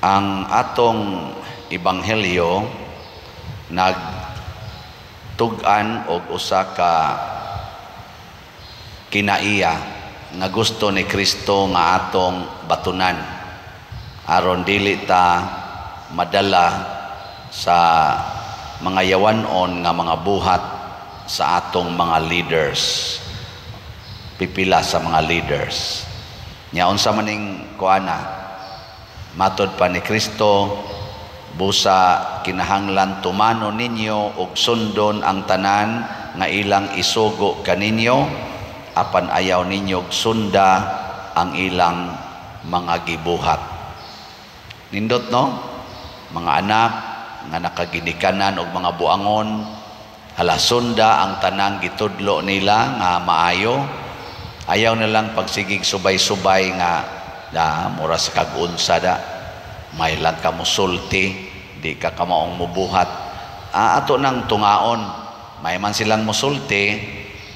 Ang atong ebanghelyo nagtug-an og usa ka kinaiya nga gusto ni Kristo nga atong batunan aron dili ta madala sa mga yawanon nga mga buhat sa atong mga leaders, pipila sa mga leaders. Nya unsa maning kuana? Matod pa ni Kristo, busa kinahanglan tumano ninyo og sundon ang tanan nga ilang isugo kaninyo, apan ayaw ninyo sunda ang ilang mga gibuhat. Nindot, no? Mga anak nga nakaginikanan og mga buangon, hala, sunda ang tanang gitudlo nila nga maayo. Ayaw na lang pagsigig subay-subay nga na mura sa kag-unsa da, may lang ka musulti, di ka kamaong mubuhat. Ato nang tungaon, may man silang musulti,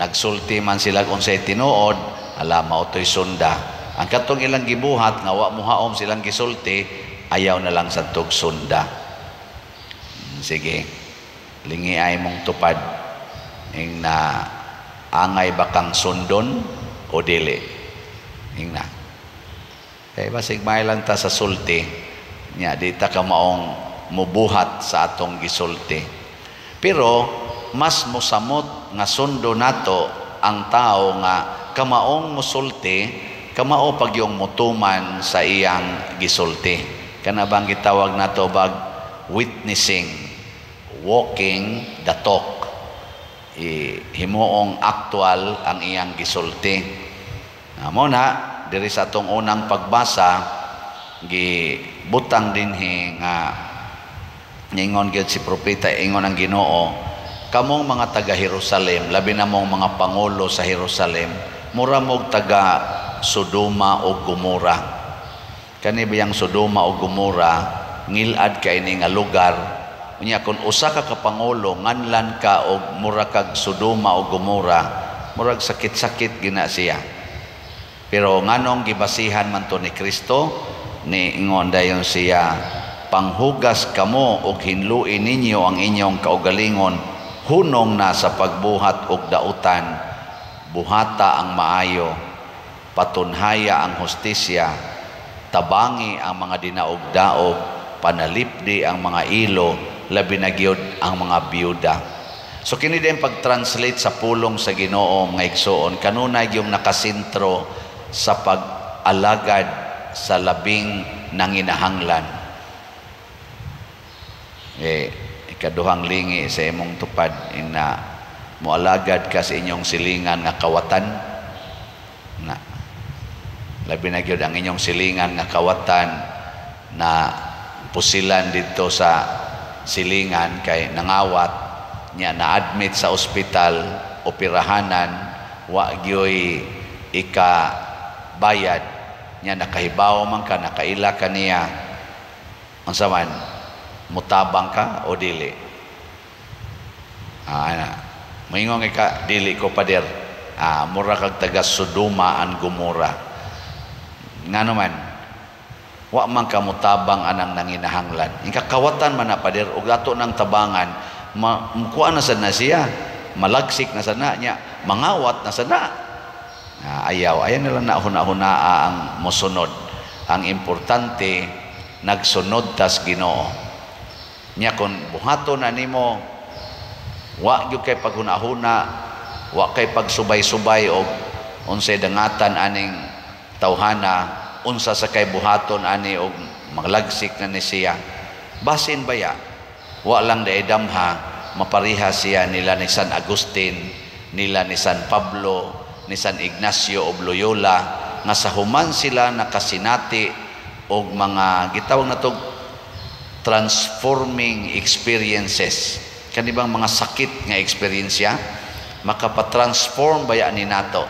nagsulti man sila unsay tinuod, ala, mao to'y sunda. Ang katong ilang gibuhat nga wa muhaom silang gisulti, ayaw na lang sa tug sunda. Sige, lingi ay mong tupad ing na angay bakang sundon o dili ing na. Kay basig may lang ta sa sulti nya, di ta ka maong mubuhat sa atong gisulti. Pero mas mosamot nga sundo nato ang tao nga kamaong musulti, kamao pagyong mutuman sa iyang gisulti. Kana bang gitawag nato bag witnessing, walking the talk? Himuong aktual ang iyang gisulti. Amo na diri sa atong unang pagbasa, gibutang dinhi nga ingon gyud si propeta, ingon ang Ginoo, kamong mga taga Jerusalem, labi na mong mga pangulo sa Jerusalem, mura mog taga Sodoma o Gomora. Kani biyang Sodoma o Gomora, ngilad kay ini nga lugar. Unya kon usa ka kapangulo nganlan ka og mura kag Sodoma o Gomora, murag sakit-sakit gina siya. Pero nganong gibasihan man to ni Kristo? Ni ingon dayon siya, panghugas kamo og hinlui ninyo ang inyong kaugalingon, hunong na sa pagbuhat og dautan, buhata ang maayo, patunhaya ang hustisya, tabangi ang mga dinaog-daog, panalipdi ang mga ilo, labi na gyud ang mga biyuda. So kini din pag-translate sa pulong sa Ginoo, mga igsoon, kanunay yung nakasentro sa pag-alagad sa labing nanginahanglan. Eh, ikaduhang lingi sa imong tupad ina, moalagad ka sa inyong silingan nga kawatan na, labi na gyud ang inyong silingan nga kawatan na pusilan didto sa silingan kay nangawat niya, na-admit sa ospital, operahanan, wa gyoy ika bayad niya, nakahibaw man ka, nakaila ka niya, unsa man, mutabang ka o dili? Ana moingon ka, dili ko, pader. Mura kag taga Sodoma an Gomora. Ngano man wa man ka mutabang anang nanginahanglan? Ikakawatan man na, pader, ug ato nang tabangan, mukuha na sad na siya, malagsik na sad na niya, mangawat na sad na. Ayaw ayaw nila na huna-hunaa ang mosunod. Ang importante, nagsunod tas Ginoo. Nya kon buhaton na nimo, wa gyud kay paghuna-huna, wa kay pagsubay-subay og unsay dangatan aning tawhana, unsa sa kay buhaton ani og maglagsik na ni siya. Basin baya wa lang dae damha, mapariha siya nila ni San Agustin, nila ni San Pablo, ni San Ignacio of Loyola, nga sa human sila nakasinati og mga gitawag natog transforming experiences, kanibang mga sakit nga eksperyensya, makapa-transform baya ni nato,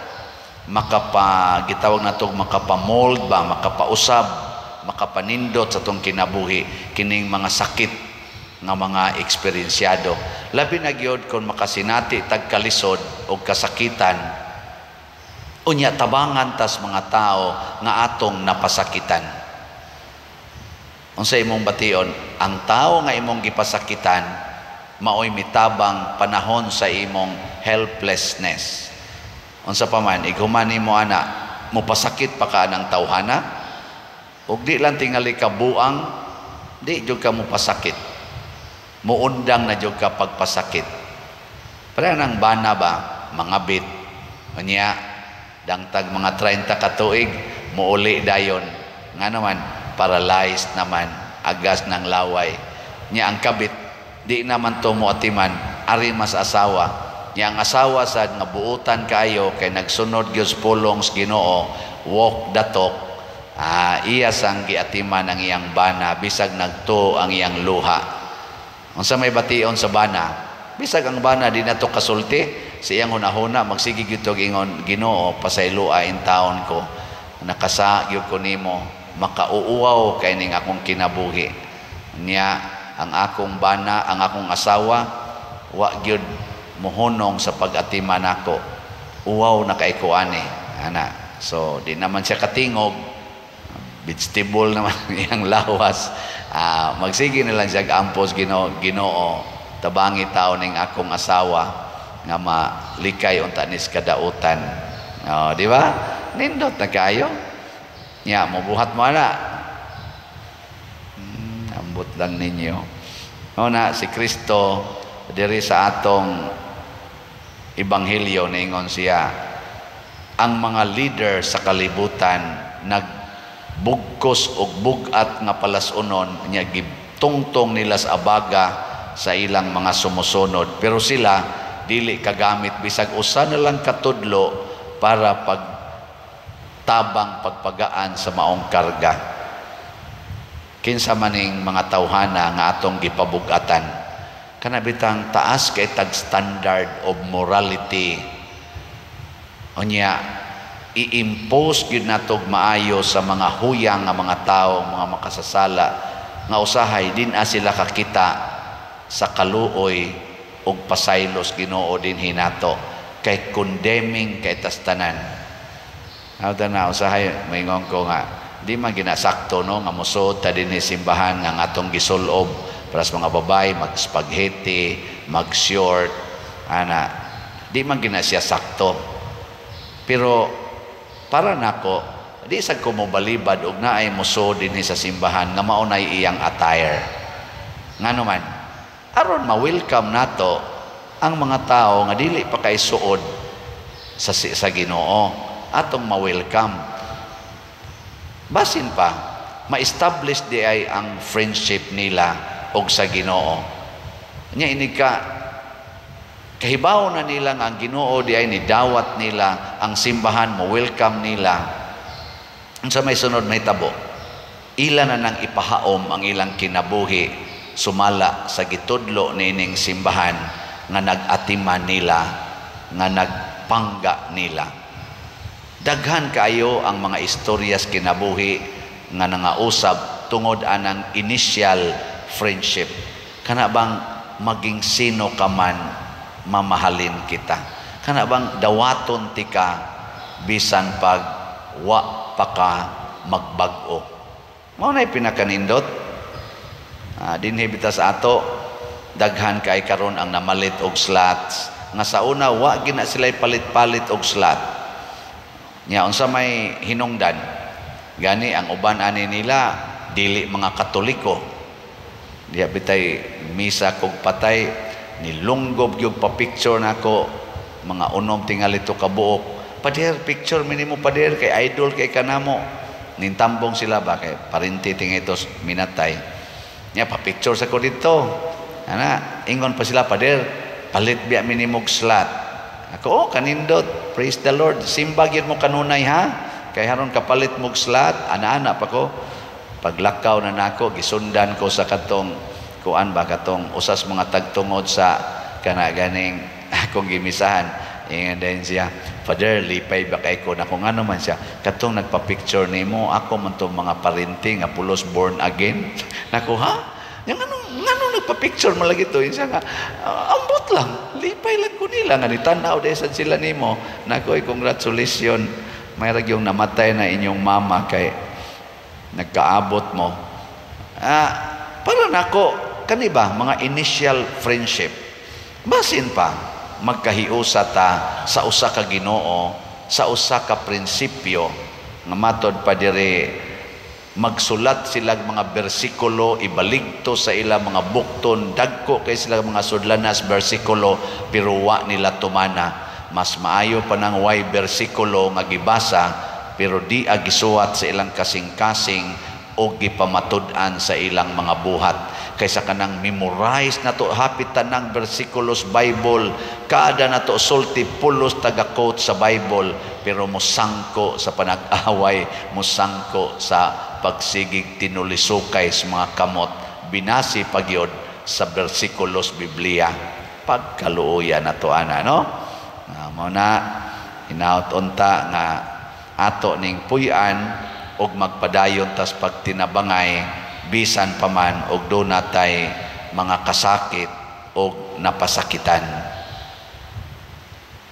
makapa gitawag natog makapa-mold ba, makapausab, makapanindot sa tong kinabuhi kining mga sakit nga mga eksperyensyado. Labi na gyud kon makasinati tag kalisod og kasakitan, unya tabangan tas mga tao nga atong napasakitan. Unsa imong bation? Ang tao nga imong gipasakitan maoy mitabang panahon sa imong helplessness. Unsa pa man, ighuman nimo ana, mopasakit pa ka ng tawhana? Ug di lang tingali ka buang, di jud ka mopasakit. Muundang na jud ka pagpasakit. Pareha ng bana ba, mangabit. Unya, dangtag mga 30 ka tuig, muuli dayon. Nga naman, paralyzed naman, agas ng laway. Nya ang kabit, di naman to mo atiman, ari mas asawa. Nya ang asawa sad nga buutan kaayo kay nagsunod gyud sa pulong sa Ginoo, walk the talk. Iya sang giatiman ang iyang bana bisag nagtuo ang iyang luha. Unsa may bation sa bana? Bisag ang bana di na to kasulti, sa iyang hunahuna magsige gyud to ingon, "Ginoo, pasayloa in taon ko. Nakasa gyud ko nimo, makauuwaw kay ning akong kinabuhi." Niya ang akong bana, ang akong asawa wa gyud mohunong sa pag-atiman nako. Uwaw na kay ko ani. Ana. So di naman siya katingog, vegetable naman iyang lawas. Magsige na lang siya ampos, Ginoo, Ginoo, tabangi tao ning akong asawa nga malikay unta nis kadautan. Oh, di ba? Nindot na kayo. Nya mobuhat mo ana. Ambot lang ninyo. O na si Kristo diri sa atong ebanghelyo, niingon siya ang mga leader sa kalibutan nagbugkos og bug-at nga palas-unon, nya gitungtong nila sa abaga sa ilang mga sumusunod, pero sila dili kagamit bisag usa na lang katudlo para pag tabang pagpagaan sa maong karga. Kinsa maning mga tawhana nga atong gipabugatan? Kana bitang taas kay tag standard of morality, unya i-impose gyud natog maayo sa mga huyang nga mga tao, mga makasasala, nga usahay din a sila kakita sa kaluoy ug pasaylos Ginoo dinhi nato, kay condemning kay tastanan. Hawda na usahay moingon ko nga di man ginasakto, no, nga mosud ta dinhi simbahan nga ang atong gisulob para sa mga babae mag spaghetti, mag short ana, di man gina siya sakto. Pero para nako, di sad ko mobalibad og naay mosud dinhi sa simbahan nga mao nay iyang attire. Ngano man, aron ma-welcome nato ang mga tao nga dili pa kay suod sa Ginoo, atong ma-welcome. Basin pa ma-establish di ay ang friendship nila og sa Ginoo. Nya inig ka kahibaw na nila nga ang Ginoo di ay ni dawat nila, ang simbahan mo welcome nila. Unsa may sunod mahitabo? Ila na nang ipahaom ang ilang kinabuhi sumala sa gitudlo niining simbahan nga nag-atiman nila, nga nagpangga nila. Daghan kaayo ang mga istoryas kinabuhi nga nangausab tungod anang initial friendship. Kana bang maging sino ka man, mamahalin kita? Kana bang dawaton tika bisan pag wa pa ka magbag-o? Mao na'y pinakanindot. Dinhi bitaw sa ato, daghan kay karon ang namalit og slots nga sa una wa gina sila palit-palit og slot. Nya unsa may hinungdan? Gani ang uban ani nila dili mga Katoliko. Diya bitay misa kog patay, nilunggob gyud pa picture nako, mga unom tingali to kabuok. "Pader, picture mi nimo, pader, kay idol kay kanamo." Nintambong sila ba kay parinti tingitos minatay. Nya pa picture sa ko dito. Ana, ingon pa sila, "Pader, palit biya mi nimog slot." Ako, "Oh, kanindot. Praise the Lord. Simba gyud mo kanunay ha. Kay haron kapalit mog slot." Ana-ana pa ko. Paglakaw na nako, gisundan ko sa katong kuan ba, katong usas mga tagtungod sa kana ganing akong gimisahan. Ingon din siya, "Father, lipay ba kay ko?" Nako, ngano man siya? "Katong nagpa-picture nimo, ako man tong mga parinti nga pulos born again." Nako, "Ha? Yang ano, ngano nagpa-picture mo lagi to?" Siya nga, "Ambot lang, lipay lang ko nila, nga nitanaw desan sila nimo." Nako, congratulations. May yung namatay na inyong mama kay nagkaabot mo. Para nako kani ba mga initial friendship, basin pa magkahiusa ta sa usa ka Ginoo, sa usa ka prinsipyo nga matod pa diri, magsulat sila mga bersikulo, ibaligto sa ila mga bukton, dagko kay sila mga sudlanas bersikulo, pero wa nila tumana. Mas maayo pa nang way bersikulo nga gibasa pero di agisuwat sa ilang kasing-kasing o gipamatud-an sa ilang mga buhat kaysa kanang memorize nato hapit tanang bersikulos Bible, kada nato sulti pulos taga-quote sa Bible, pero mosangko sa panag-away, mosangko sa pagsigig tinulisukay sa mga kamot, binasi pagyod sa bersikulos Biblia. Pagkaluoya nato ana, no? Mao na hinaut unta nga ato ning puy-an og magpadayon tas pagtinabangay bisan pa man og duna tay mga kasakit og napasakitan.